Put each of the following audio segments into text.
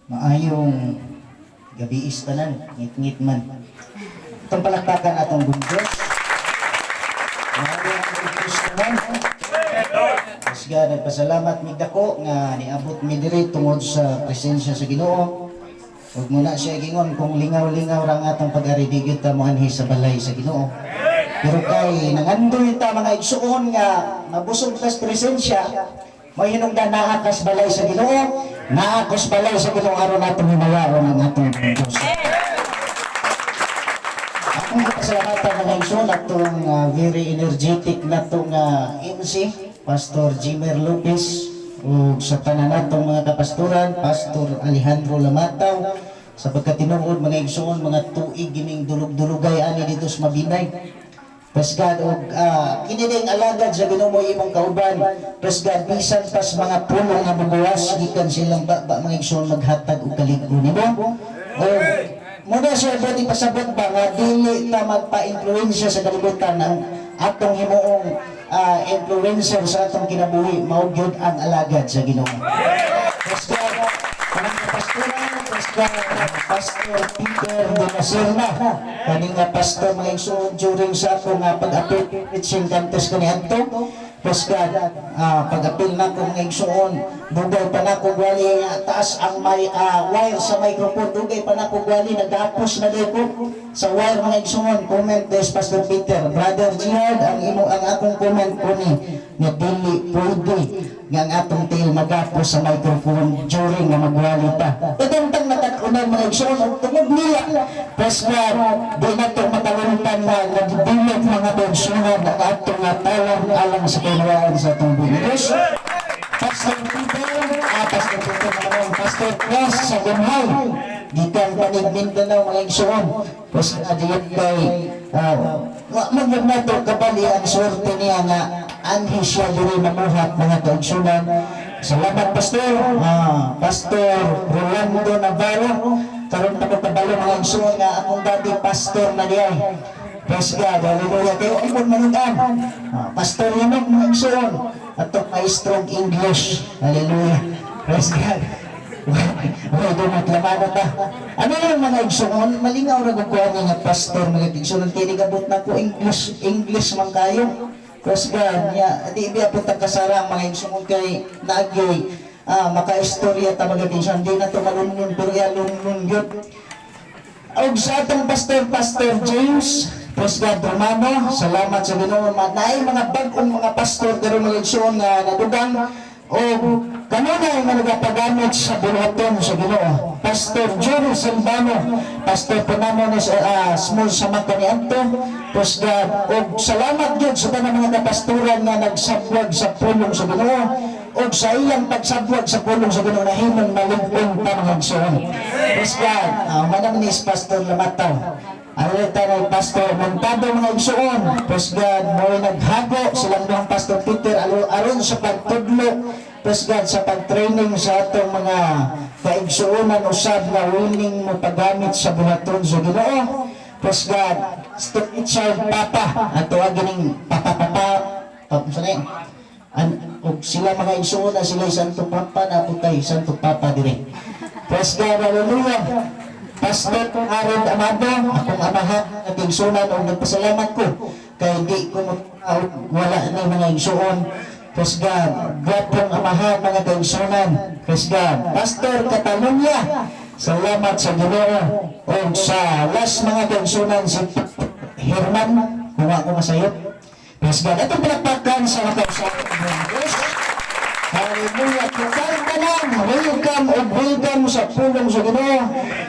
Maayong gabii sa tanan, ngit-ngit man. Atong palakpakan atong Diyos. Maayong Diyos tanan. Praise God, nagpasalamat mig dako nga niabot mi diri tungod sa presensya sa Ginoo. Ug muna siya gingon kung lingaw-lingaw ra ang atong pag-ari, di gyud ta moanhi sa balay sa Ginoo. Pero kay nangandoy ta, mga igsuon, nga mabusog tas presensya, may hinungdan naa kas balay sa Ginoo, naa kas balay sa Ginoo aron atong himayaon ang atong Diyos. Akong pasalamatan, mga igsoon, atong very energetic na tong MC, Pastor Jimer Lopez, ug sa tanan natong mga kapastoran, Pastor Alejandro Lamataw, sa pagkatinuod, mga igsoon, mga tuig gining dulog-dulugay ani dito sa Mabinay. Praise God, og kini ding alagad sa Ginoo mo imong kauban. Praise God, bisan pas mga pulong nga mugawas gikan silang baba, mga igsoon, maghatag og kalig-on nimo. Og muna siya pwede pasabot ba nga dili ta magpa-influensya sa kalibutan. Ang atong himuong influencer sa atong kinabuhi mao gyud ang alagad sa Ginoo. Praise God. Kanang kapastoran, praise God, Pastor Peter de la Serna. Kani nga pastor, mga igsoon, during sa ako nga pag-apil preaching contest kaniadto. Praise God, pag-apil na ko, mga igsoon, dugay pa na ko gwali nga taas ang may wire sa microphone, dugay pa na ko gwali, nagapos na ko sa wire, mga igsoon. Comment des Pastor Peter, "Brother Jihad, ang imo ang akong comment ko ni nga dili pwede nga ang atong tail magapos sa microphone during nga magwali ta." Itong nakatunan, mga igsoon, og tungod nila, praise God, di na to mataluntan na nagdulot, mga igsoon, ang atong nga talang alang sa kahimalaan sa atong Diyos. Pastor Peter, Pastor Peter naman, Pastor Chris sa Gunhay, gikan panig Mindanao, mga igsoon. Praise God, diyan kay, wa man yun nato kabali ang swerte niya nga anhi siya diri mamuhat, mga kaigsunan. Salamat, Pastor. Pastor Rolando Navarro. Karon pa ko kabalo, mga igsoon, nga akong daddy pastor na diay. Praise God. Hallelujah. Kayo amon manugan. Pastor yun, mga igsoon. Atong maestrong English. Hallelujah. Praise God. Way dumot lamano ta. Ano yung mga igsoon? Malingaw ra gud ko ani nga pastor, mga igsoon, kay gabot na ko English, English man kayo. Praise God. Ya, di biya punta kasarang, mga igsoon, kay naagyoy makaistorya ta, mga igsoon. Di na to malunnon pero ya lunnon gyud. Og sa atong pastor, Pastor James, praise God, Romano, salamat sa Ginoo. Naay mga bag-ong mga pastor karon, mga igsoon, nga nadugang o kanunay nga nagapagamit sa buluhaton sa Ginoo. Pastor Jerry Silvano, pastor po namo ni sa small sa kaniadto. Praise God. Og salamat gyud sa tanang mga kapastoran nga nagsabwag sa pulong sa Ginoo. Og sa iyang pagsabwag sa pulong sa Ginoo nahimong malig-on pa, mga igsoon. Praise God. Manang ni Pastor Lamataw. Ano tayo, Pastor Montado, mga igsoon. Praise God. Mo'y naghago silang duhang Pastor Peter aron sa pagtudlo. Praise God, sa pag-training sa atong mga kaigsuonan usab nga willing mo paggamit sa buhaton sa Ginoo. Praise God. Pastor Richard Papa. Ato gining Papa Papa. Papa sa na An, og sila, mga igsuon, na sila Santo Papa na putay Santo Papa dire. Praise God, hallelujah. Pastor Aaron Amado, akong amahan at igsuonan, og nagpasalamat ko kay di ko wala ni, mga igsuon. Praise God. Gwapong amahan, mga kaigsuonan. Praise God. Pastor Catalonia, salamat sa Ginoo. Og sa last, mga kaigsuonan, si Herman, kung ako masayop. Praise God. Atong palakpakan sa makausapan ng Diyos. Hallelujah. Total tanan, welcome o welcome sa pulong sa Ginoo.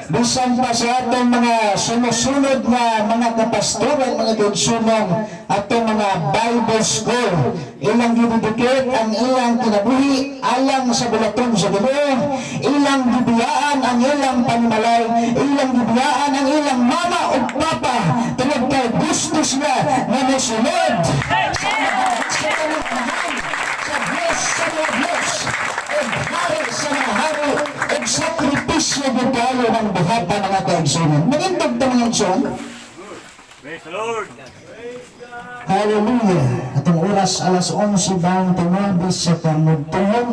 Bisan pa sa atong mga sumusunod nga mga kapastoran, mga kaigsuonan, atong mga Bible school. Ilang gidedicate ang ilang kinabuhi alang sa buluhaton sa Ginoo. Ilang gibiyaan ang ilang panimalay, ilang gibiyaan ang ilang mama o papa tungod kay gusto sila nga mosunod sa Amahan, sa Diyos sa mga Diyos, ug hari sa mga hari, ug sakripisyo gyud kayo ng buhata, mga kaigsuonan. Manindog ta, mga igsoon. Praise the Lord. Hallelujah. Atong oras, alas 11:29 sa kamugtuhon.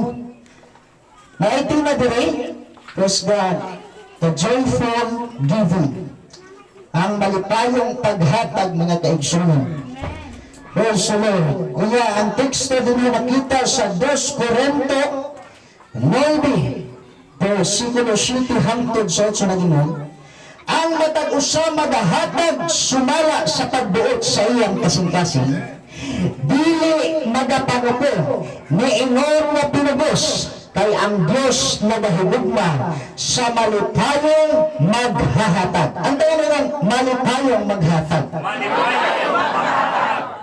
Naiti na dire. Praise God. The joyful giving. Ang malipayong paghatag, mga kaigsunan. Praise the Lord. Kuya, ang teksto din makita sa 2 Corinto 9, versikulo 7 hangtod sa 8 na ginoo. Ang matag usa magahatag sumala sa pagbuot sa iyang kasing-kasing, dili magapanguko niingon nga pinubos, kay ang Dios nagahigugma sa malipayong maghahatag. Ang tawag ng malipayong maghatag.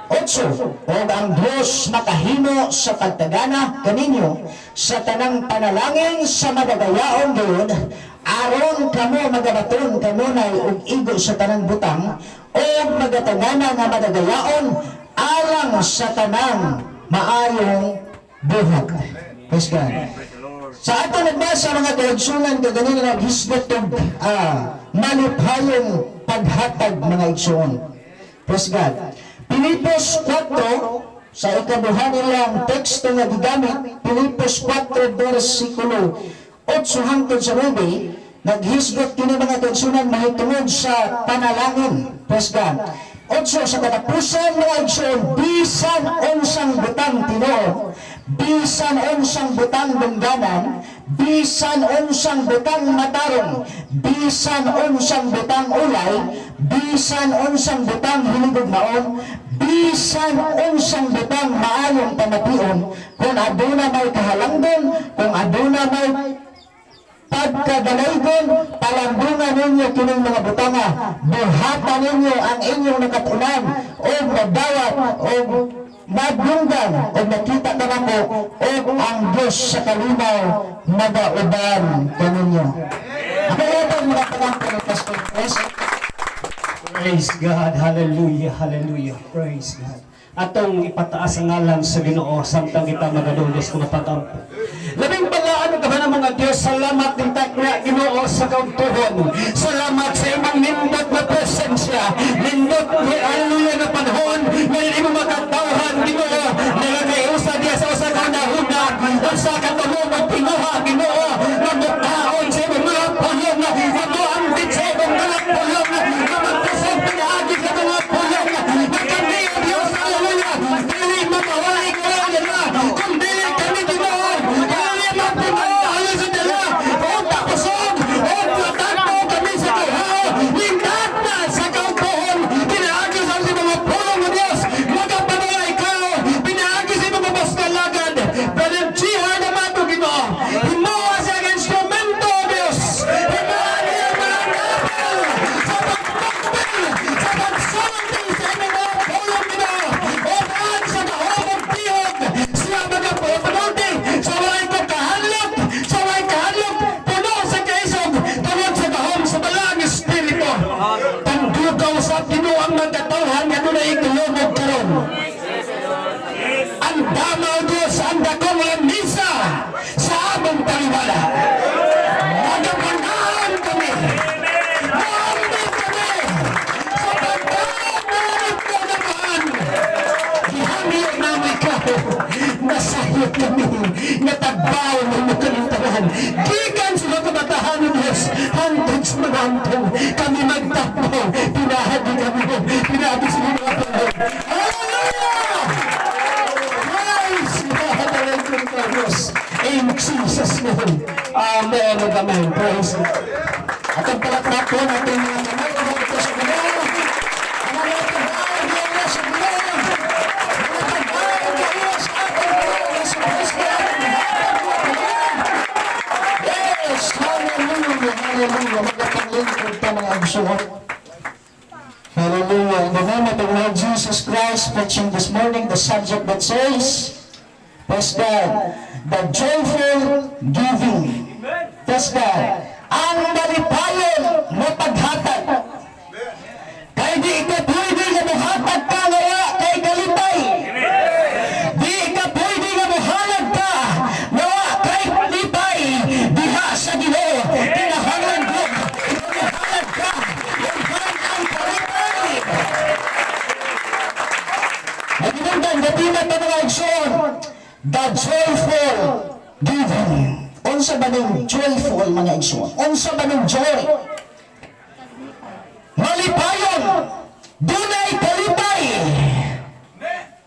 8. Og ang Diyos makahimo sa pagtagana kaninyo sa tanang panalangin sa madagayaon gayud, aron kamo magabaton kanunay og igo sa tanang butang og magatagana nga madagayaon alang sa tanang maayong buhat. Praise God. Praise the Lord. Sa ato nagbasa, mga kaigsunan, kaganina naghisgot og malipayong paghatag, mga igsuon. Praise God. Pilipos 4, sa ikaduha nilang teksto nga gigamit, Pilipos 4 versikulo 8 hangtod sa 9, naghisgot kini, mga kaigsunan, mahitungod sa panalangin. Praise God. 8, sa katapusan, mga igsoon, bisan unsang butang tinuod, bisan unsang butang dungganan, bisan unsang butang matarong, bisan unsang butang ulay, bisan unsang butang hinigugmaon, bisan unsang butang maayong pamation, kung aduna may kahalangdon, kung aduna may pagkadalaygon, palambungan ninyo kining mga butanga. Buhatan ninyo ang inyong nakatunan o magdawat o madunggan o makita kanako o ang Diyos sa kalinaw magauban kaninyo. Ako ito mga pangalan ni Pastor Chris. Praise God. Hallelujah. Hallelujah. Praise God. Atong ipataas ang ngalan sa Ginoo samtang kita magadulos kung mapatampo. Labing balaan ka ba ng mga Diyos, salamat din takna Ginoo sa kaugtuhon. Salamat sa imong nindot na presensya. Nindot ni hallelujah na panahon nga imo makatawhan, Ginoo. Nagakaiusa diya sa usa ka nahuna, usa ka tumubog tinuha, Ginoo, nga mukhaon sa imong mga pulong, nga moambit sa imong mga pulong, nga magpresent pinaagi sa mga pulong, nga kami, O Diyos, hallelujah, dili mamawali ka nila, kung dili kami, Ginoo, dili mapuno, hallelujah sa dala, o takusog, o matakbo kami sa kahaw, lingkad na sa kautuhon, pinaagi sa mga pulong ng Diyos, magapadala ikaw, pinaagi sa mga baskalagad, Brother Jiha naman ito, Ginoo, himuha siya ang instrumento, Diyos, himuha niya mga kapal, sa pagpagpil, sa pagsulti sa inyong mga pulong, Ginoo, o daan sa kahobog tihog, siya magapanulti, sa walay ko kahadlok, sa walay kahadlok, puno sa kaisog, tungod sa gahom sa Balaang Espiritu. Pangdugaw sa Ginoo ang mga katawhan nga dunay ikulubog karon. Ang dama, O Diyos, ang dakong lamisa sa among taliwala. Magapangaan kami. Maambit kami. Sa pagkakamit ko naman. Ihangyo namin ikaw. Nasayod kami. Natagbaw ng mukaling tanan. Gikan sa mga kabataan ng Diyos, hangtod sa mga antong, kami magtakbo. Pinahagi kami. Pinahagi sa mga panahon. Hallelujah! Praise God! Hallelujah, Diyos. In Jesus' name. Amen and amen. Praise God. At ang palakpakan natin mga kamay, mga ito sa Ginoo. Ang mga pag-aay sa Ginoo. Mga pag-aay sa ating Panginoon Hesus Kristo. Yes! Hallelujah! Hallelujah! Magapanglingkod ta, mga igsuon. Hallelujah. In the name of the Lord Jesus Christ, preaching this morning the subject that says, praise God, the joyful giving. Praise God. Ang malipayon mo paghatag. Kay di ka pwede nga mohatag ka nga wa kay kalipay. Di ka pwede nga mohalad ka nga wa kay lipay diha sa Ginoo. Kinahanglan gud mohalad ka uban ang kalipay. Naginungdan, gabi na ito, mga igsoon, the joyful giving. Unsa ba ning joyful, mga igsoon? Unsa ba ning joy? Malipayon! Dunay kalipay!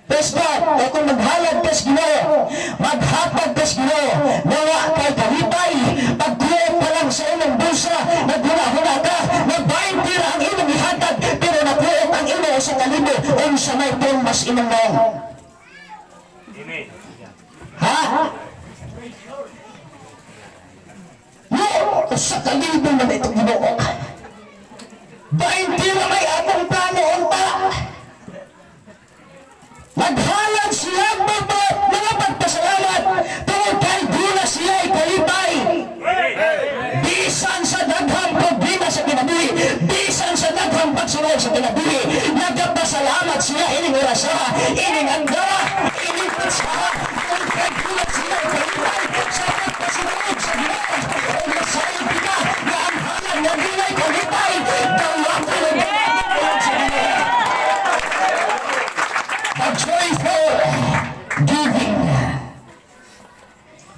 Praise God! Kaya kung maghalad kas Ginoo, maghatag kas Ginoo, nawa kay kalipay, pagkuot pa lang sa imong bulsa, naghuna-huna ka, nagbain pira ang imong ihatag, pero nakuot ang imo 1,000, unsa may mas imong naong? Amen. Ha? No, 1,000 man itong Ginoo. 20 na may atong plano unta. Naghalad sila mga mga pagpasalamat tungod kay duna siya kalipay. Bisan sa daghang problema sa kinabuhi, bisan sa daghang pagsuway sa kinabuhi, nagpasalamat sila ining orasa, ining andara, ining petsaha, tungod kay duna siya kalipay sa pagpasunod sa Ginoo. O masayod kita nga ang halad nga dunay kalipay, dawaton ang dawaton sa Ginoo. The joyful giving.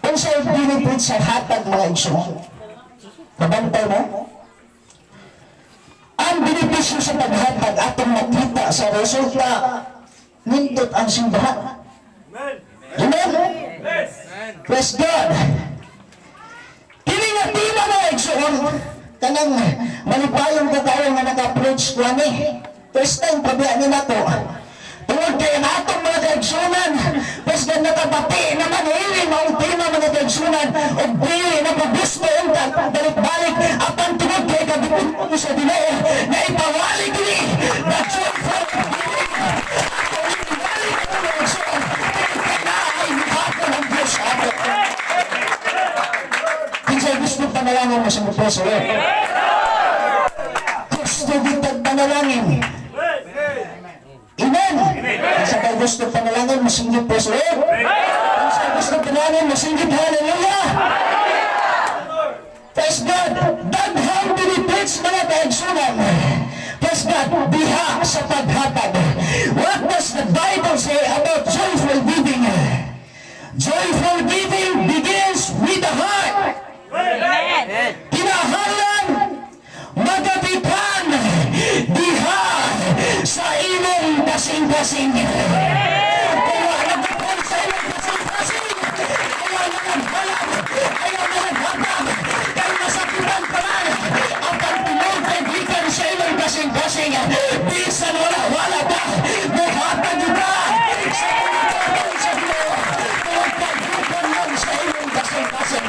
Unsa ang benefit sa hatag, mga igsoon? Kabantay mo? Ang benepisyo sa paghatag atong makita sa resulta, nindot ang simbahan. Amen. Amen? Yes. Praise God! Kini nga tema, mga igsoon, kanang malipayon ka tayo nga naka-approach ko ani. First time pabya ni nato. Tungod kay ang atong mga kaigsunan, praise God, nakabati naman ini maong tema, mga kaigsunan, ug dili na po gusto unta balik-balik apan tungod kay kabukod sa Ginoo na ipawali kini the joyful giving. Ato iwali mga igsoon, kay naay mihapon ang Diyos sa ato. Kinsay gusto panalangin mo sa mo sa Lord? Gusto bitag panalangin. Amen. Kinsa kay gusto panalangin, masinggit po sa Lord. Kinsa gusto panalangin, masinggit hallelujah. Praise God. Daghang benefits, mga kaigsunan. Praise God. Diha sa paghatag. What does the Bible say about joyful giving? Joyful giving begins with the heart. Amen. Kinahanglan magabitan diha sa imong kasing-kasing. Kung wala nagbitan sa imong kasing-kasing, ayaw na nagbalag, ayaw na naghatag, kay masakitan pa man ang pagtulog kay gikan sa imong kasing-kasing. Bisan wala-wala pa, muhatag ka sa pagkakataon sa Ginoo. Tungod kay gikan lang sa imong kasing-kasing.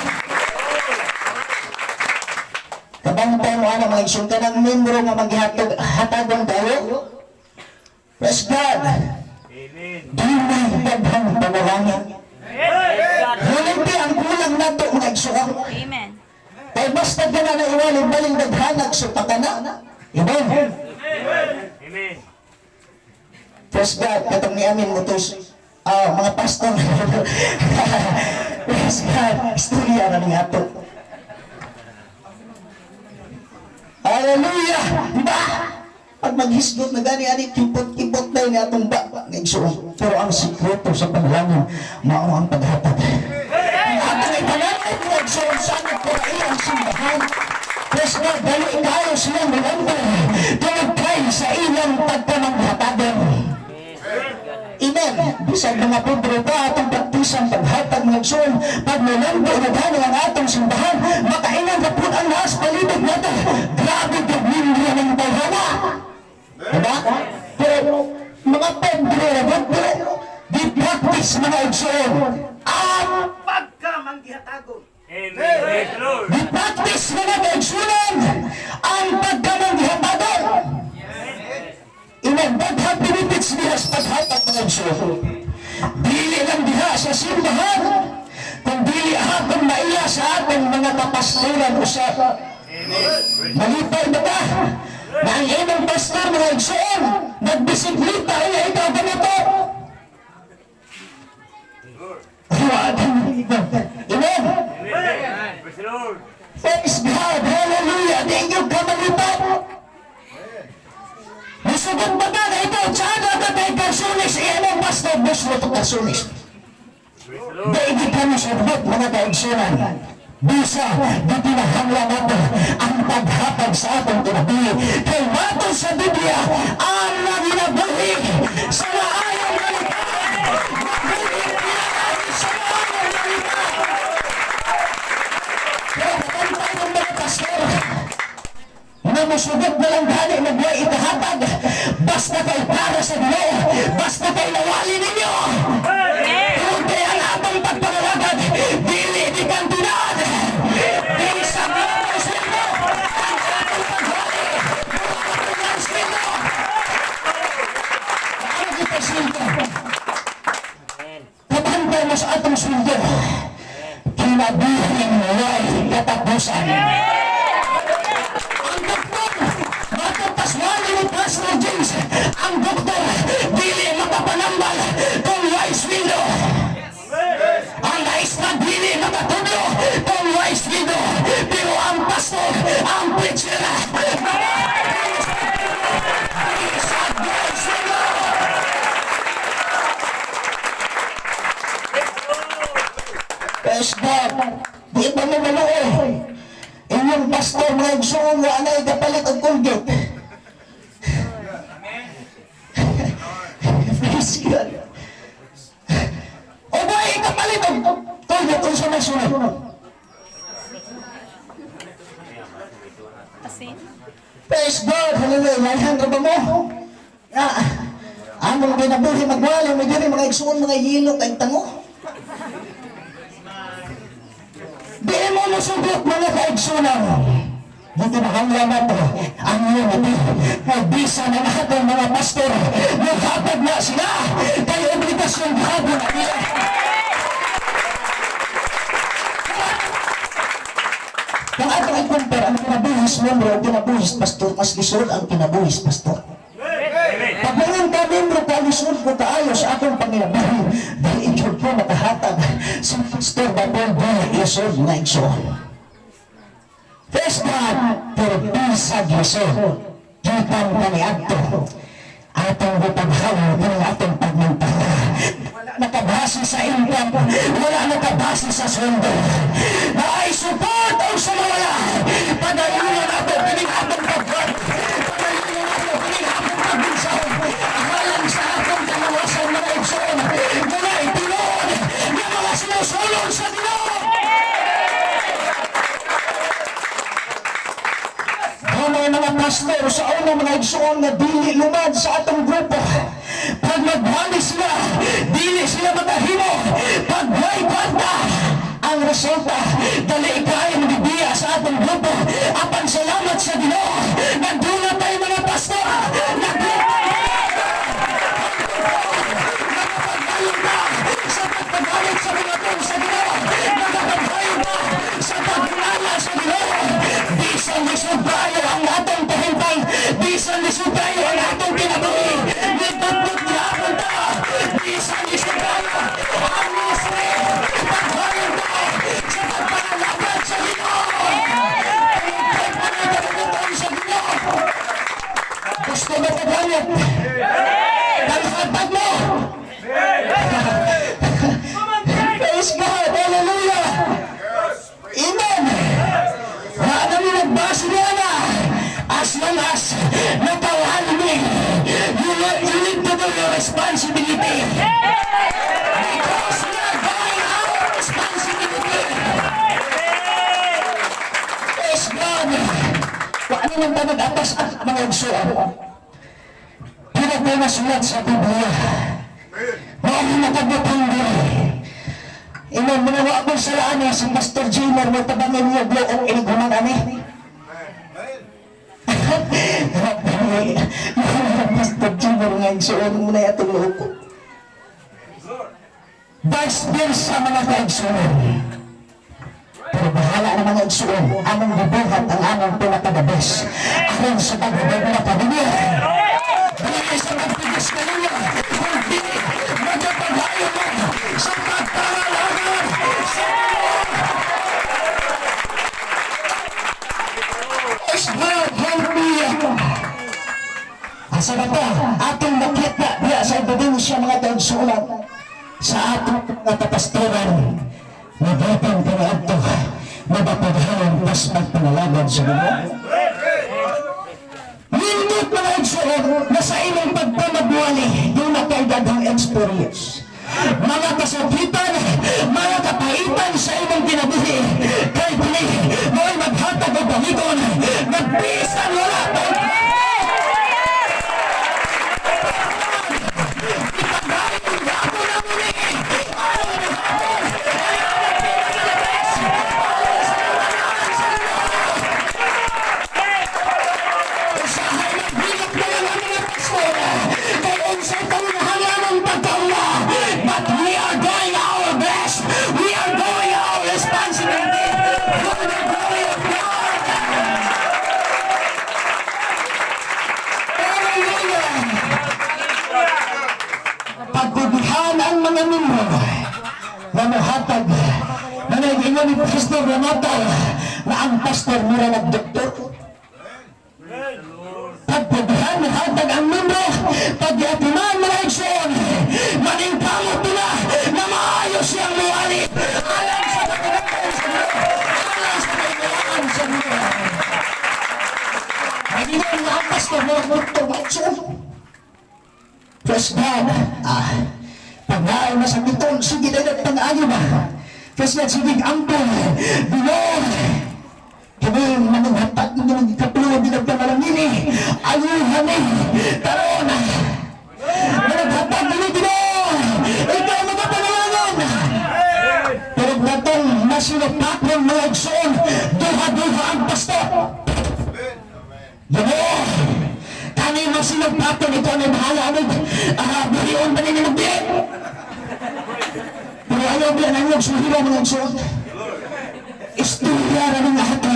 Kabantay mo ana, mga igsoon, kanang membro nga maghihatag hatagong dayo. Praise God. Amen. Dunay daghang panalangin. Ngunit ang kulang nato, mga igsoon. Amen. Kay basta ka na naiwali baling daghanag sa pakana. Amen. Amen. Praise God. Katong ni amin mo to mga pastor. Praise God. Istorya na ni ato. Hallelujah! Di ba? Pag maghisgot na gani ani kipot-kipot na ni atong ba igsoon. Pero ang sikreto sa panalangin mao ang paghatag. Ang atong ipanalangin, mga igsoon, sa nagpurain ang simbahan. Praise God, dali kayo silang remember. Tungod kay sa ilang pagkamanghatagon. Amen. Bisag mga pobre pa atong praktisan paghatag ng igsoon, pag nalambo na gani ang atong simbahan, makainan na po ang naas palibot nato. Grabe pag mimbro ng tawhana. Diba? Pero mga pobre na po, pero di practice, mga igsoon, ang pagkamanghatagon. Amen. Praise the Lord. Di practice, mga kaigsunan, ang pagkamanghatagon. Amen. Daghang benefits diha sa paghatag, mga igsoon. Dili lang diha sa simbahan, kung dili hapon maila sa atong mga kapastoran usab. Amen. Malipay ba ka na ang imong pastor, mga igsoon, nagbisikleta iya ikaw ganito? Amen. Amen. Praise the Lord. Praise God. Hallelujah. Di inyo ka malipay. Musugot ba ka na ikaw, tsada ka kay Karsunis, iyan ang pastor, bus mo to Karsunis. Praise the Lord. Daigit ka mo sa mga kaigsunan. Bisa, di kinahanglan nato ang paghatag sa atong kinabuhi. Kay matod sa Biblia, ang naginabuhi sa maayong balita. Mabuhi pinaagi sa maayong balita. Pero kapantay ng mga pastor, na musugot na lang gani magway ikahatag, basta kay para sa Ginoo, basta kay nawali ninyo. Kundi ang atong pagpangalagad, dili di kantidad. Dili sa mga sweldo, ang atong pagwali, mga sweldo. Ano kita sweldo? Kabantay mo sa atong sweldo, kinabuhing way katapusan. Ang doktor, matong paswali ni Pastor James, ang doktor, dili makapanambal kung way sweldo. Ang maestra dili makatudlo kung way sweldo. Pero ang pastor, ang preacher, sa way sweldo. Praise God. Di ba mo maluoy? Inyong pastor mga igsoon nga anay kapalit og Colgate. Praise God. O ba ikapalit og Colgate, unsa may sunod? Asin. Praise God. Hallelujah. Lahan ra ba mo? Ya. Among kinabuhi magwali mo diri, mga igsoon, mga yelo kay tango. Di mo musugot, mga kaigsunan. Di kinahanglan nato ang unity. Kay bisan ang atong mga pastor, naghatag na sila, kay obligasyon gihapon na nila. Kung atong i-compare ang kinabuhis membro o kinabuhis pastor, mas lisod ang kinabuhis pastor. Pag ngayon ka membro ka, lisod ko kaayo sa akong panginabuhi. Dahil ikaw ko makahatag sa pastor ba po lisod na igsoon. Praise God! Pero bisag lisod, gikan kaniadto, atong gipaghawo kini atong pagmantala. Wala nakabase sa income, wala nakabase sa sweldo. Naay support o sa mawala. Padayunan nato kining atong pagwat. Padayunan nato kining atong pagbinsaw. Alang sa atong kalawasan, mga igsoon, mga itinuod nga mga sinusulong sa Ginoo. Ang mga pastor sa una, mga igsoon, nga dili lumad sa atong grupo. Pag magwali sila, dili sila makahimo. Pag way kwarta, ang resulta, dali kaayo magibiya sa atong grupo. Apan salamat sa Ginoo, nagdula tayo mga pastor, nagdula nakapagdayon na sa pagpagalit sa mga tong sa Ginoo, nakapagdayon na sa pagpinala sa Ginoo. Bisan lisod tayo ang atong kahintang, bisan lisod tayo ang atong kinabuhi, nagtutlot gihapon ta. Bisan lisod tayo ang ministry, pagdayon ta sa pagpangalagad sa Ginoo. Pagpangalagad sa Ginoo. Gusto mo paggamit? Paghatag mo! Praise God! Hallelujah! Amen! Wala na nagbase niya na. As long as natawhan mi, you need to do your responsibility. Because we are going our responsibility. Praise God! Wala nang ta nag-atas at mga igsoon. Pinag nasulat sa Biblia. Mao nakabutang diri. Amen. Mga wa akong salaan niya si Pastor Jimmer mo tabangin niyo bloong inighuman ani. Pastor Jimmer nga igsuon mo na atong loko. Vice versa, mga kaigsuon. Pero bahala na, mga igsuon, among gibuhat ang among pinaka-the best. Aron sa paghubog na pamilya. Dili sa pagpigis kanila, kundi magapaghayo mo sa pagpangalagan sa Ginoo. Praise God, hallelujah. Asa ba to? Atong makita diya sa ebidensya, mga kaigsuonan, sa atong mga kapastoran. Nagitan kaniadto. Di ba paghayon pas magpanalagad sa Ginoo? Nindot, mga igsoon, na sa imong pagpamagwali, duna kay daghang experience. Mga kasakitan, mga kapaitan sa imong kinabuhi, kay dili, mo'y maghatag og baligon, nagbisan wala pa. Ipagayon ako na muli. Ayaw na hapon. Ayaw na pinagalagas. Ayaw sa kawanaan sa Ginoo. Usahay maghilak na lang ang mga pastor. Kay unsay panginahanglan pagkaula. But we are doing our best. We are doing our responsibility for the glory of God. Hallelujah! Pagkubihan ang mga membro na muhatag na nag-ingon ni Pastor Renato na ang pastor mura nagdoktor. Pagpubihan, muhatag ang membro, pagyatiman, mga igsoon, maningkamot nila na maayos siyang muwali alang sa pagkakaroon sa Ginoo, alang sa pagkakaroon sa Ginoo. Nag-ingon na ang pastor mura nagdoktor, mga igsoon. Praise God. Ah, pag naay masakiton, sige na pag-ayo ba? Praise God, sige ampon, bilog. Kini manunghatag ng kaplo, di nagpamalangini. Ayuhan ni, karon. Manunghatag ni Ginoo. Ikaw magapanalangon. Pero natong masinupakon, mga igsoon, duha-duha ang pastor. Ginoo, kani masinupakon, ikaw na bahala ano, ah, burion ba ninyo magdiyan? Pero ayaw biyan ang iyong suhila, mga igsoon. Istorya ra ng lahat to.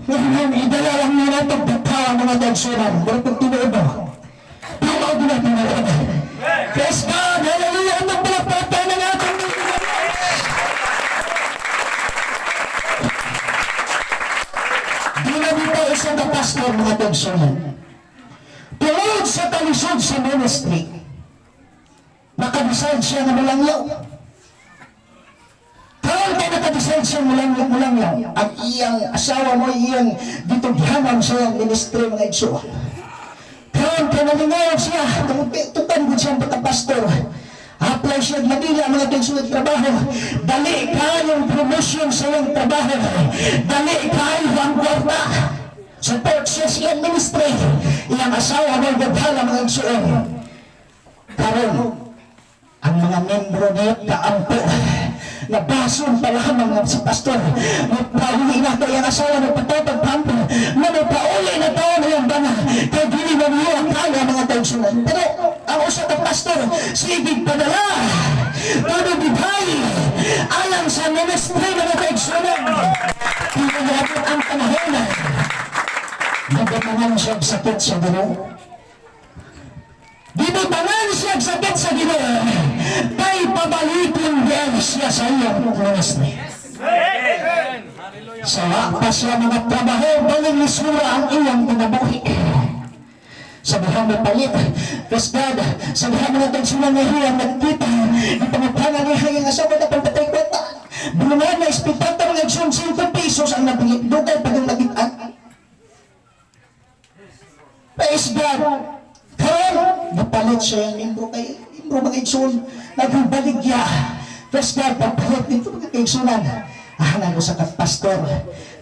Ngayon, idala lang nila itong pagkawa, mga kaigsunan. Pero kung tinuod ba? Tinuod na tinuod. Praise God! Hallelujah! Itong palapatan ng ating Diyos. Di na dito isang ka pastor, mga kaigsunan. Tungod sa kalisod sa ministry, nakadecide siya na mulangyaw. Karon kay nakadecide siya mulangyaw. Ang iyang asawa mo, iyang gitughanan sa iyang ministry, mga igsoon. Karon kay nalingaw siya, tungod kay tutan gud siyang pagka-pastor. Apply siya Manila, mga kaigsuon, trabaho. Dali kayong promotion sa iyang trabaho. Dali kayo ang kwarta. Support siya sa iyang ministry. Iyang asawa may gadhala, mga igsoon. Karon, ang mga membro niya kaampo nabason pa lamang si pastor. Magpauli na kay ang asawa nagpatapag pampo na magpauli na taon iyang bana kay dili na niyo ang kaya, mga kaigsunan. Pero ang usa ka pastor sige padala todo bibay alang sa ministry, mga kaigsunan. Pinagabot ang panahon, nabatangan siya og sakit sa Ginoo. Gibutangan siya og sakit sa Ginoo kay pabalikin din siya sa iyang ministry. Sa wa pa siya mga trabaho, baling lisura ang iyang kinabuhi. Sa diha mo palit, praise God, sa diha mo natong sila nga hiyang nagkita, ipangutana niya yung asawa na pagpatay kwenta. Bulungan na ispitata, mga igsoon, 5 pesos ang nabili, dugay pa yung nagitan. Praise God. Karon, napalit siya yung membro kay membro, mga igsoon, nagbaligya. Praise God, pagpalit dito, mga kaigsunan. Ah, nago sa pastor.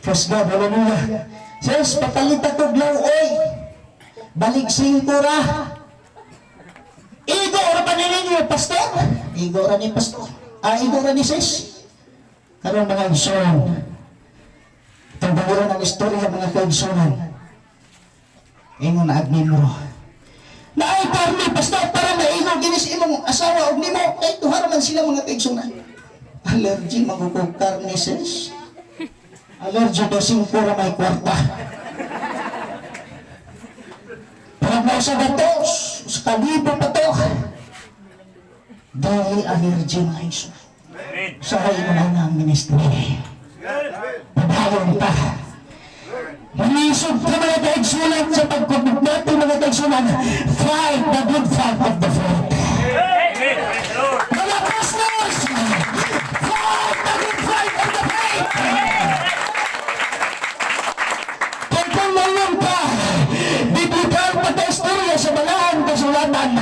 Praise God, hallelujah. Sis, papalit ako oy. Balik 5 ra. Igo ra pa ninyo, pastor? Igo ra ni pastor. Ah, igo ra ni sis. Karon, mga igsoon, tungod ang istorya, mga kaigsunan. Ingon na ag membro. Naay karne, pastor, para maigo ginis imong asawa og nimo kay duha ra man sila, mga kaigsunan. Allergy magukog karne, sis. Allergy daw, 5 ra may kwarta. Para mo sa bato, sa kalibo pa to. Dili allergy, mga igsoon. Amen. Sa mo na ang ministry. Padayon ta. Malisod ka, mga kaigsunan, sa pagkubog natin, mga kaigsunan. Fight the good fight of the faith. Amen. Praise the Lord. Mga pastors, fight the good fight of the faith. kasulatan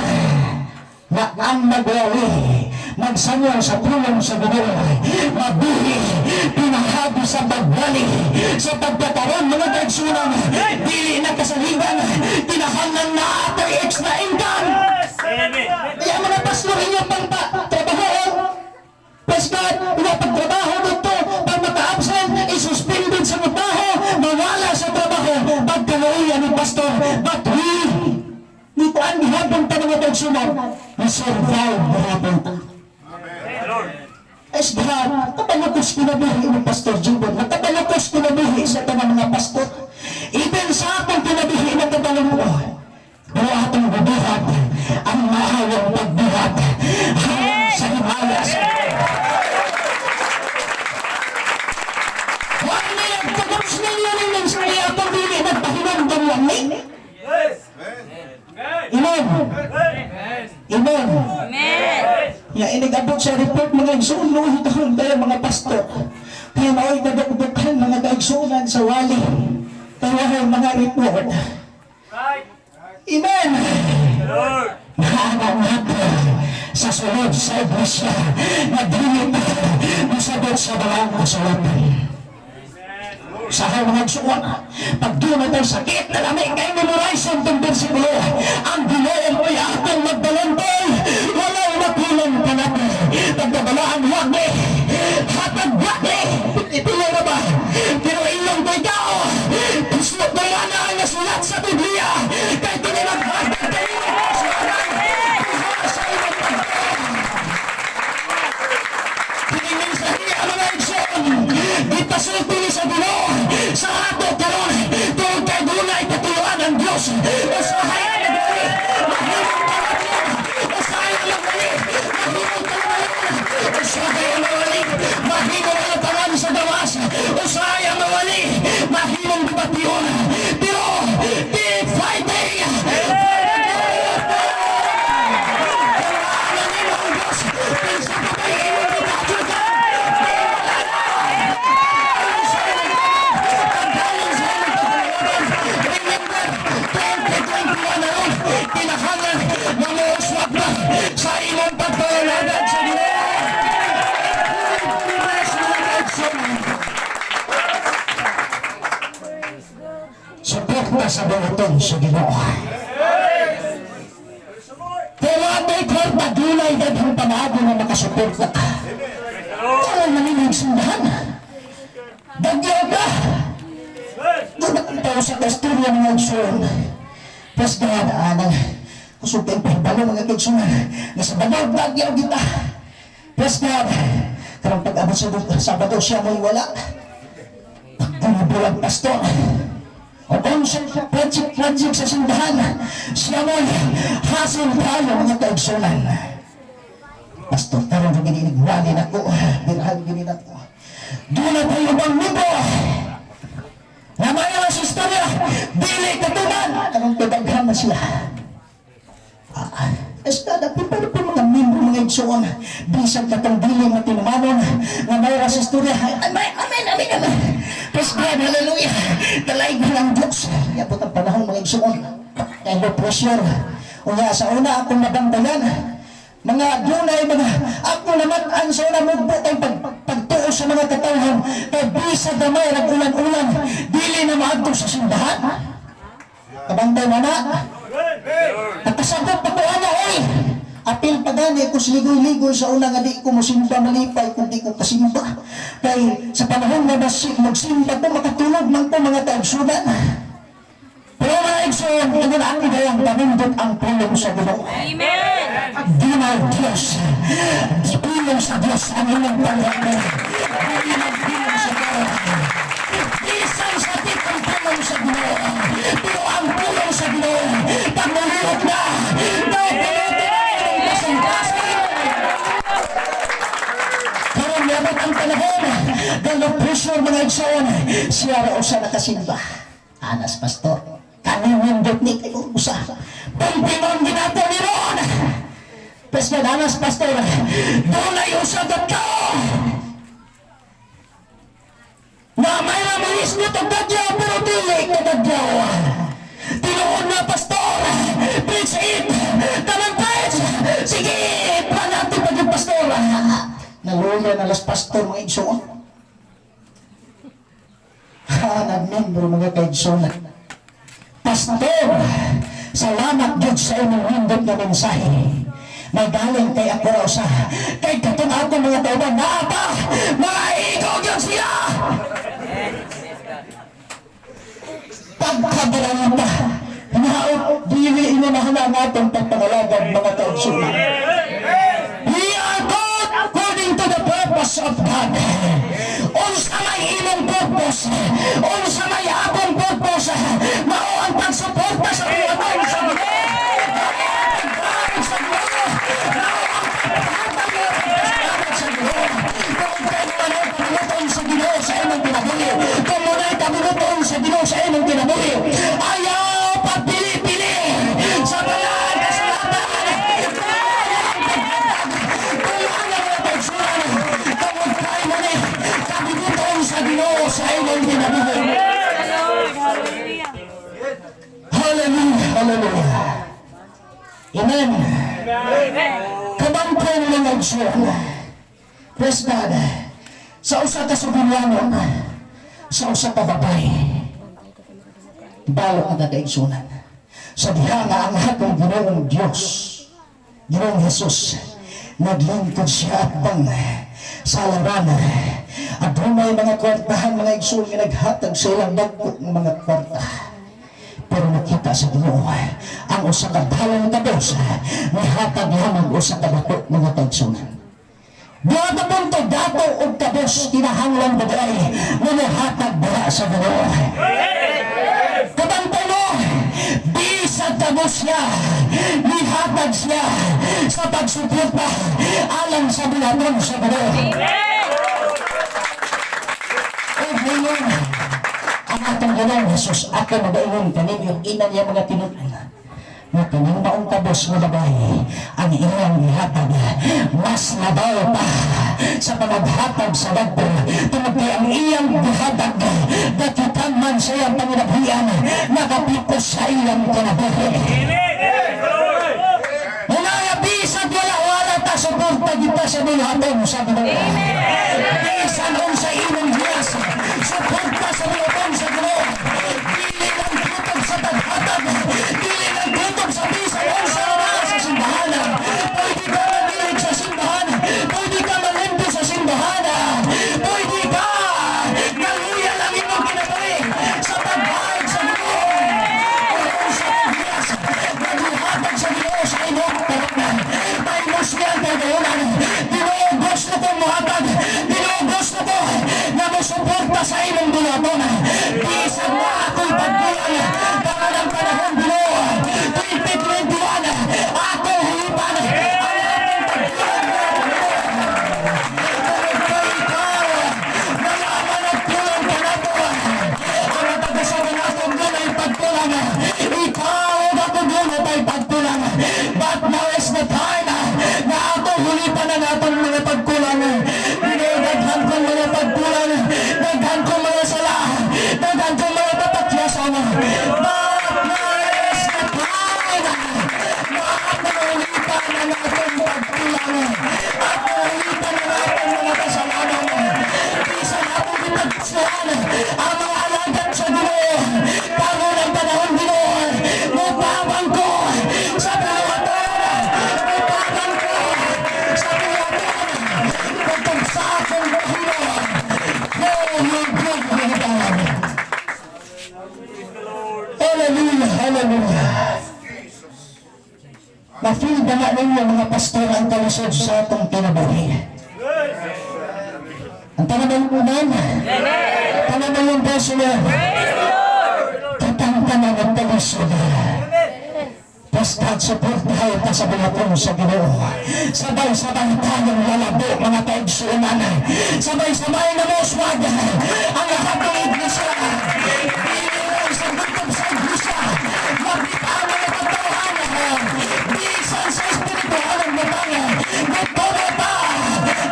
na ang nagwali magsanyo sa pulong sa Ginoo mabuhi pinahabi sa pagwali sa pagkakaroon, mga kaigsunan, dili na kasaligan, kinahanglan na atoy extra income. Amen. Kaya mga pastor, inyo pang trabaho. Praise God, ila pagtrabaho dito, pag maka-absent, isuspended sa trabaho, mawala sa trabaho, pagkaluya ni pastor. But we, nito ang gihapon ta, mga kaigsunan, we survive gihapon ta. Praise the Lord. Praise God, kabalukos kinabuhi ni Pastor Jubon, nakabalukos kinabuhi sa tanang mga pastor. Even sa atong kinabuhi nakabalukos. Pero atong bubuhat, ang maayong pagbuhat, halin sa himaya sa. 1 million, 3 million yung sa atong dili nagpahinumdum lang ni. Yes. Amen. Amen. Amen. Ya inigabot sa report, mga igsoon, luhi karon tayo mga pastor. Kaya mao'y nadukdukan, mga kaigsuonan, sa wali. Kaya ay mga report. Right. Amen. Praise the Lord. Naanang natin sa sulod sa iglesia na dili pa masabot sa balaang kasulatan. Sa mga igsuon, pag doon na sakit na lami kay memorize ang bersikulo, ang Ginoo mo'y atong magbalantay, walay makulang kanato. Pagkabalaan, wag ni, hatag wag ni, ipilo na ba? Pero ilong ko ikaw, gusto ko na ang nasulat sa Biblia, kay kini maghatag kayo sa imong pagkaon. Tiningin sa iya, mga igsoon, ipasulti ni sa Ginoo sa ato karon tungod kay dunay katuyuan ang Dios. Usahay ang nagwali, mahimong pangatlo. Usahay ang nagwali, mahimong talangan. Usahay ang mawali, mahimong ang sa gawas. Usahay ang mawali, mahimong debation. Pero keep fighting. Ano nimo ang Diyos? Kinsa ka ba imong gipatugan? Remember, 2021 na ron, kinahanglan na muuswag na sa imong pagpangalagad sa Ginoo. Mga kaigsoon. Suporta sa buhaton sa Ginoo. Pero ato'y kwarta, dunay daghang panago nga makasuporta ka. Praise the Lord. Karon manilig simbahan. Dagyaw ka. Yes. Doon ang sa istorya, mga igsoon. Praise God, anang kusog kayong pahibalo, mga kaigsunan. Nasa Sabado, dagyaw kita. Praise God. Karong pag-abot sa Sabado, siya mo'y wala. Pagdumubulag pastor. O kung sa project project sa simbahan, siya mo'y hasil tayo, mga kaigsunan. Pastor, karon rin giniigwali na ko. Birhan gini na ko. Doon na tayo bang libro? Namaya sa istorya, dili katuman. Anong kadaghan na sila? Ah, Estada, pero po mga membro, mga igsoon, bisan katong dili matinumanon, nga may sa istorya, amen, amen, amen, amen. Praise God, hallelujah. Talayg mo ng Diyos. Iabot ang panahon, mga igsoon. Kay no pressure. Unya, sa una akong nabantayan, mga dunay mga ako naman ang sa una mugbo kay pagtuo sa mga katawhan kay bisag gamay nag ulan-ulan dili na maadto sa simbahan. Kabantay mo na. Nakasabot pa ko ana oy. Apil pa gani ko sa ligoy-ligoy sa una nga di ko mosimba, malipay kung di ko kasimba. Kay sa panahon nga basig magsimba ko makatulog man ko, mga kaigsunan. Pero mga igsoon, ingon ang idayang panindot ang pulong sa Ginoo. Amen. Di na Diyos. Pulong sa Diyos ang inyong pangyaman. Di na pulong sa tao. Bisan sakit ang pulong sa Ginoo. Pero ang pulong sa Ginoo, pag nalilot na, daw pinutin ang kasing-kasing. Karon yabot ang panahon, galo pressure, mga igsoon, siya ra usa nakasimba. Anas pastor, kaninindot ni kay usa. Pumpinon ginato ni Ron. Praise God, anas pastor, dunay usa ka tao. Na may ramalis nito dadyaw pero dili ka dadyaw. Tinuod na pastor, preach it. Sige, panati pa yung pastor. Naluya na las pastor, mga igsoon. Ha, nagmembro, mga kaigsoon. "Pastor, salamat gyud sa imong nindot nga mensahe. May galing kay ako raw sa kay katong ako mga tauban naa pa mga igo gyud sila." Pagkabarangta, hinaot dili ino na hana natong pagpangalagad, mga kaigsunan. We are called according to the purpose of God. Unsa may imong purpose? Unsa may akong purpose? Mao ang pagsuporta sa buhaton sa Ginoo. Sa Ginoo. Mao ang paghatag ng pagpasalamat sa Ginoo. Kung kay manay kabuluton sa Ginoo sa imong kinabuhi, kung muna'y kabuluton sa Ginoo sa imong kinabuhi, ayaw pagpili-pili sa mga kasulatan. Kung ang mga kaigsunan, tungod kay mo ni kabuluton sa Ginoo sa imong kinabuhi. Lord. Hallelujah. Hallelujah, hallelujah. Amen. Kabangkong mga igsoon. Praise God. Sa usa ka suginlanon, sa usa ka babae, balok ang kakaigsunan. Sa diha nga ang atong Ginoong Dios, Ginoong Jesus, naglingkod siya at bang sa larangan. At may mga kwartahan, mga igsoon, nga naghatag sa ilang dagko ng mga kwarta. Pero nakita sa Ginoo ang usa ka dalang kabos nihatag lamang usa ka dako, mga kaigsunan. Duha ka punto, dato og kabos, kinahanglan ba diay nga mohatag dira sa Ginoo. Kabantay mo, bisag kabos niya, nihatag siya sa pagsuporta alang sa buhaton sa Ginoo. O ngayon, ang atong Ginoong Jesus, ako magaingon kaninyo, ina niya mga tinunan, nga kaning maong kabos nga babae, ang iyang gihatag, mas labaw pa sa pangaghatag sa dagko, tungod kay ang iyang gihatag, dakitan man sa iyang panginabuhian, nakapikos sa iyang kinabuhi. Muna nga bisag wala-wala ta, suporta kita sa buhaton sa Ginoo. Bisan unsa imong hiyas, suporta sa buhaton sa Ginoo. Dili lang kutob sa paghatag, dili lang kutob sa bisan unsa nga sa simbahan. Pwede ka manilig sa simbahan, pwede ka malimpo sa simbahan, pwede ka naluya lang imong kinabuhi sa pagbayad sa Ginoo. Kung sa paghiyas, naghihatag sa Ginoo sa imong tanan. Paimos niya ang kagayonan. Ginoo, gusto kong muhatag. Ginoo, gusto ko na mosuporta sa imong buhaton. Bisan na ako'y pagkulang. Karon ang panahon, Ginoo. 2021, ako hulipan ang akong pagkulang. Tungod kay ikaw, nalaman at kulang ka na po. Ang matag-usa nato dunay pagkulang. Ikaw ako dunay pagkulang. But now is the time na ato hulipan ang atong mga pagkulang. Ginoo, daghan kong mga pagkulang. Daghan kong mga sala. Daghan kong mga kapatyasan. But now is the time na ato hulipan ang atong pagkulang. Ato hulipan ang atong mga kasalanan. Bisan atong gipagkusuhan ang mga alagad sa Ginoo. Karon ang panahon, Ginoo. Mutabang ko sa buhaton. Mutabang ko sa buhaton. Tungkol sa akong buhilo. Oh, Lord God, God. Hallelujah, hallelujah. Na-feel ba na ninyo, mga pastor, ang kalisod sa atong kinabuhi? Ang tanong mo man, tanong yung puso mo, katang-tanang ang kalisod. Basta suportahay ta sa buhaton sa Ginoo. Sabay-sabay tayong lalabo, mga kaigsuunan. Sabay-sabay na moswag ang lahat ng iglesia. Dili lang sa gutob sa iglesia. Makita ang mga katauhan. Bisan sa espiritual ang butang. Nagtubo ta.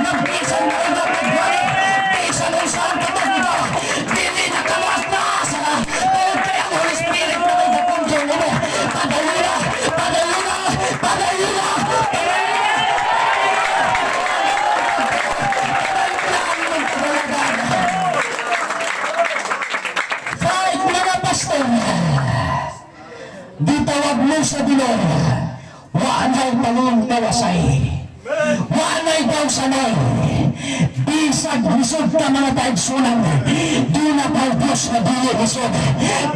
Nagbisan na ito pagwali. Bisan unsa ang katong. Dili na kamas. Tungod kay ang Holy Spirit na may gakontrol mo. Padayon na, padayon na, padayon na, padayon na. Karon, gitawag mo sa Ginoo, wa nay palong kawasay. Wa nay daw sanay. Bisag lisod ka, mga kaigsunan, duna pa Diyos na dili lisod.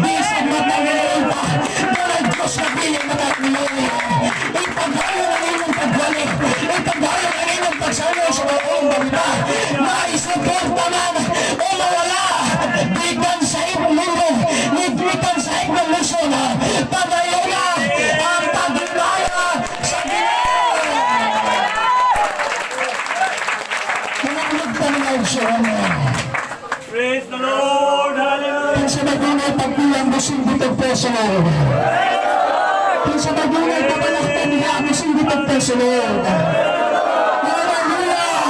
Bisag matangilin pa, duna Diyos na dili matangilin. Ipagayon ang inyong pagwali. Ipagayon ang inyong pagsalo sa buong balita. Maisuporta man o mawala, gikan sa ibang mundo, gikan sa ibang luzon, padayon na ang paghimaya sa Ginoo. Pinagod pa mga igsoon. Praise the Lord. Hallelujah. Kinsa may dunay pagkulang, mosinggit og "Praise the Lord." Kinsa may dunay pabalaktan diha, mosinggit og "Praise the Lord." Hallelujah!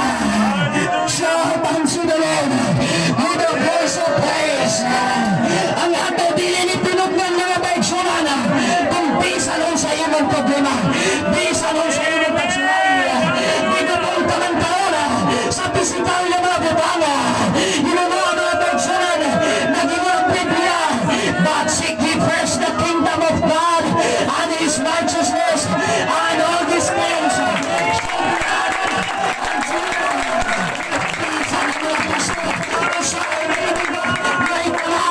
Shout unto the Lord with a voice of praise. Ang ato dili ni tinugnan, mga kaigsunan, kung bisan sa imong problema, bisan sa imong pagsulay, gigabong ka man karon sa pisikal nga mga butanga. Ingon, mga kaigsunan, naging ang Biblia, "But seek ye first the kingdom of God and His righteousness, and all these things shall be added unto you." Bisan ang mga puso, usahay na nga ipala.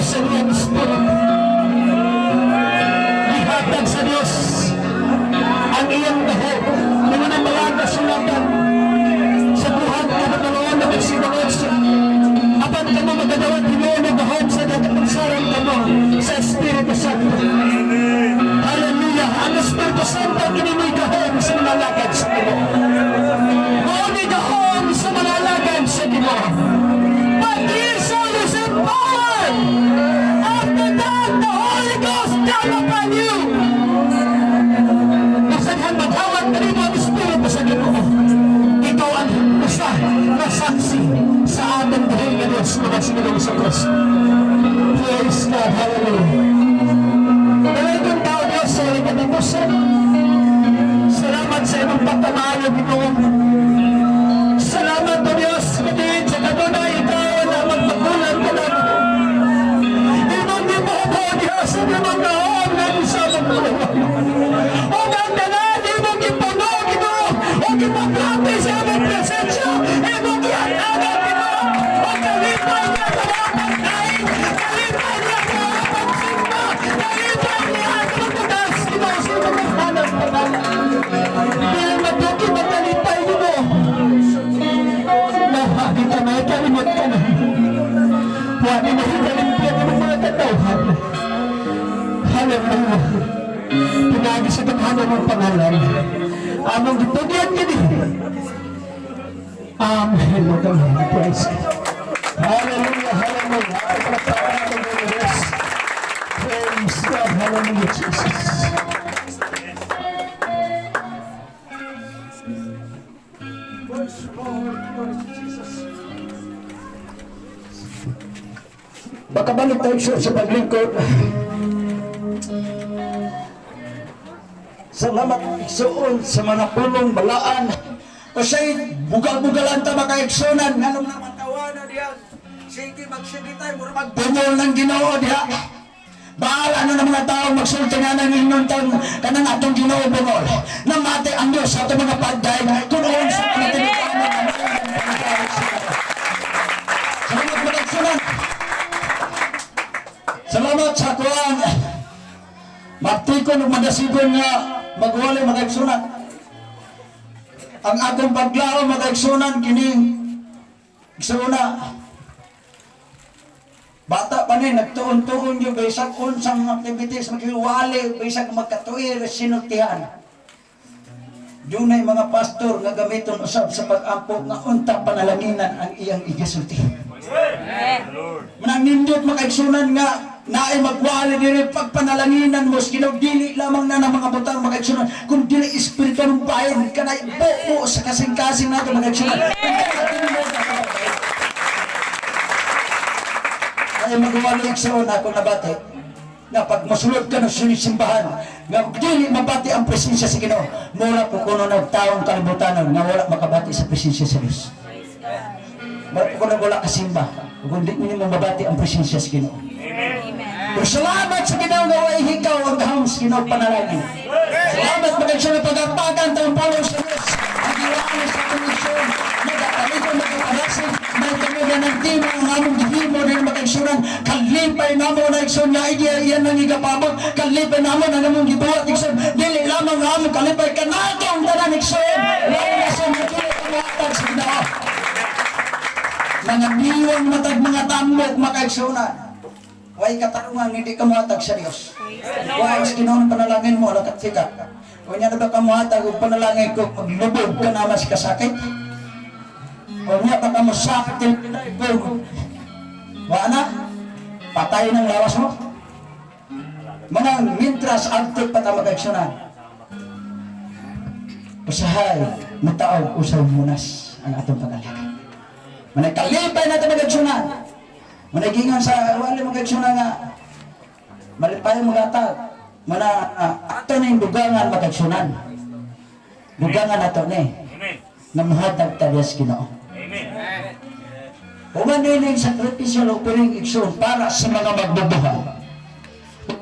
Dios ang iyang Espiritu. Gihatag sa Dios ang iyang gahom. Mga nang mga kasulatan sa buhat kapitulo na versikulo 8. Apan kamo magadawat hinuon og gahom sa magsarang kamo sa Espiritu Santo. Hallelujah! Ang Espiritu Santo kini mo'y gahom sa mga alagad sa Ginoo. Mao ni gahom sa mga alagad sa Ginoo. But ye shall receive power. After that, the Holy Ghost come upon you. Masanhan magdawat kanimo ang Espiritu sa Ginoo. Ikaw ang usa nga saksi sa atong buhi nga Diyos mga sa Ginoong Kristo. Praise God, hallelujah. Dalaygon tao Diyos sa iyong katapusan. Salamat sa imong pagkamaayo, Ginoo. Salamat, O Diyos, kay sa kanunay ikaw na magpakulan ka na. Imong gibuhat, O Diyos, ang imong gahom nga sa magkulang. O ang tanan, imong gipuno, Ginoo, o gipagrabe sa imong presensya, imong gihatagan, Ginoo, o kalipay niya sa mga pagkain, kalipay niya sa mga pagsimba, kalipay niya sa pagtaas, Ginoo, sa imong paghanap pangalan. Bilang matuki magkalipay, Ginoo. Nahagi ka na, kalimot ka na. Wa ni mahikalimpya ng mga katawhan. Hallelujah. Pinagi sa taghanan ng pangalan. Among gitugyan kini. Amen. Amen. Praise God. Hallelujah. Hallelujah. Ay, palakpakan natin ang Diyos. Praise God. Hallelujah, Jesus. Praise the Lord, glory to Jesus. Makabalik tayo sa paglingkod. Salamat igsuon sa mga pulong balaan. Kasi bugal-bugalan ta makaigsunan nganong naman tawana diha. Sige magsige tayo mura magdumol ng Ginoo diha. Bahala na ng mga tao magsulti nga ng inyong tang kanang atong Ginoo bungol. Namati ang Diyos sa atong mga pagday kung sa mga tinikanan. Salamat mga igsunan. Salamat sa kuan. Magtikon ug madasigon nga magwali mga igsunan. Ang akong paglaom mga igsunan kining igsuuna. Bata pa ni nagtuon-tuon yung bisag unsang activities maghiwali bisag magkatuir sinultihan. Dunay mga pastor nga gamiton usab sa pag-ampo nga unta panalanginan ang iyang igisulti. Manang nindot makaigsunan nga naay magwali diri pagpanalanginan mo Ginoo dili lamang na ng mga butang makaigsunan kun dili espiritu ng bayan kanay buo sa kasing-kasing nato makaigsunan. Ay magwali igsuon ako nabati nga pag mosulod ka ng simbahan nga dili mabati ang presensya sa Ginoo mura po kuno ng taong kalibutan nga wala makabati sa presensya sa Dios. Mura po kuno wala kasimba kung di nimo mabati ang presensya sa Ginoo. Pero salamat sa Ginoo nga walay hikaw ang gahom sa Ginoo panalangin. Salamat mga na pagpagan taong pulong sa Diyos. Ang iwali sa komisyon, nagkakaliko, nagkakarasig, may kami ng tima ang among gihimo din mga kalipay namo na igsoon nga iya iyan ang igapabot, kalipay namo na namong gibuhat igsoon, dili lamang ang among kalipay kanatong tanan igsoon, lalo na sa mga ang sa Ginoo. Mga niwang matag mga tambok makaigsunan. Way katarungan hindi ka muhatag sa Dios. Way sa Ginoo ng panalangin mo ala katika. Unya na ba ka muhatag og panalangin ko maglubog ka naman sa kasakit? Unya pa ka mo sakit kung wa na patay ng lawas mo. Manang mintras agtik pa ta makaigsunan. Usahay mutaog usaw munas ang atong pag-alagad. Manay kalipay na ta magaigsunan. Managingan sa wali magaigsunan nga malipay magatag. Mana ato na yung dugangan magaigsunan. Dugangan ato ni. Amen. Nga muhatag ta Dios Ginoo. Amen. Human din ang sakripisyo offering igsoon para sa mga magbubuhay.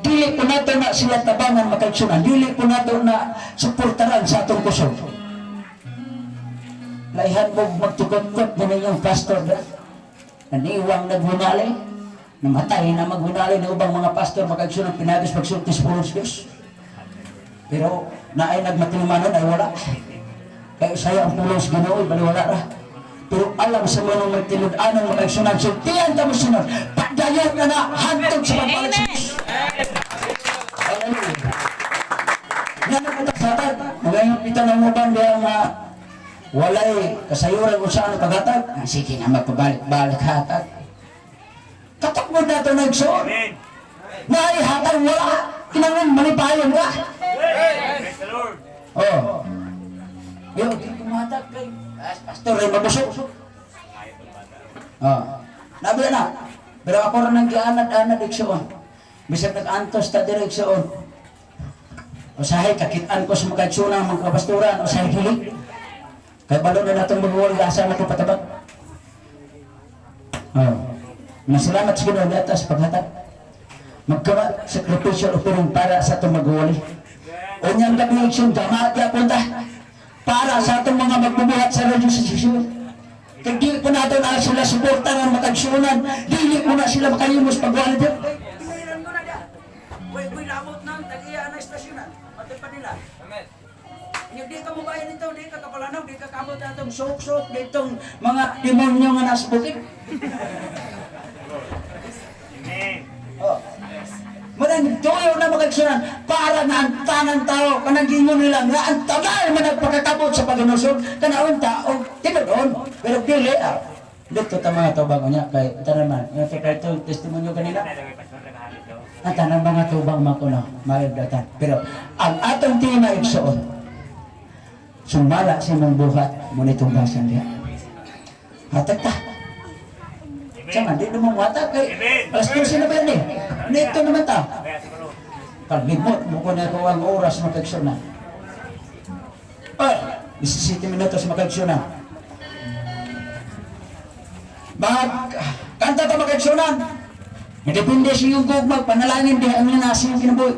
Dili po nato na sila tabangan makaigsunan. Dili po nato na suportaran sa atong kusog. Laihan mo magtukot-kot na ninyong pastor na naniwang nagmunali. Namatay na maghunalay na ubang mga pastor makaigsoon ang pinagis pagsulti sa pulong sa Diyos. Pero naay nagmatinumanon ay wala. Kaya saya ang pulong sa Ginoo, baliwala ra. Pero alam sa mga magtinud-anon mga igsunan, sultian ta mo sunod, padayon na na, hantog sa pagbalik sa Diyos. Hallelujah. Nga na punta sa hatag, magayon kita ng uban diya nga walay kasayuran kung saan ang paghatag. Ah, sige na, magpabalik-balik hatag. Katakbo na ito nagsuot. Amen. Naihatag wala. Kinangan malipayon ka. Praise the Lord. Oh. Yo, di kumatag kay ah, pastor ay mabusok. Oh. Nabi na. Pero ako rin ang gianad-anad igsuon. Bisag nag-antos ta diri igsuon. Usahay kakitaan ko sa mga igsuon mga kapastoran, usahay dili. Kay balo na natong maghuwal asa na ko patabang. Oh. Masalamat sa Ginoo data sa paghatag. Magkawa sacrificial offering para sa atong maghuwali. Unyang gabi igsoon gama gyapon ta para sa atong mga magbubuhat sa radyo sa sesyon. Kay di po nato na sila suporta ng makagsunan, dili po na sila makahimos pagwali dito. Pinahiran ko na dia. Uy, uy, lamot nang tag-iya na estasyonan. Matay pa nila. Amen. Di ka mobayan nito, di ka kapalanaw, di ka kamot na itong sok-sok, ditong mga demonyo nga nasa bukid. Amen. Oh. Manang tuyo na makagsunan para na ang tanang tao kanang gingon nila nga ang tagal man nagpakakabot sa paginusog kanaon tao tinuod pero dili ah dito ta mga tubang unya kay tanan man nga kay ito testimonyo kanina ang tanang mga tubang makuno maayong datan pero ang atong tima igsuon sumala sa imong buhat mo nitong basan diha hatag ta. Sama, di naman wata kay Amen. alas 12 na ba yun eh? Nito naman ta. Kaya siguro. Kalimot mo ko na ko ang oras makagsuna. Ay, 17 minutos makagsuna. Mag, kanta ta makagsunan. Depende sa iyong gugmag, panalangin diha ang nasa iyong kinabuhi.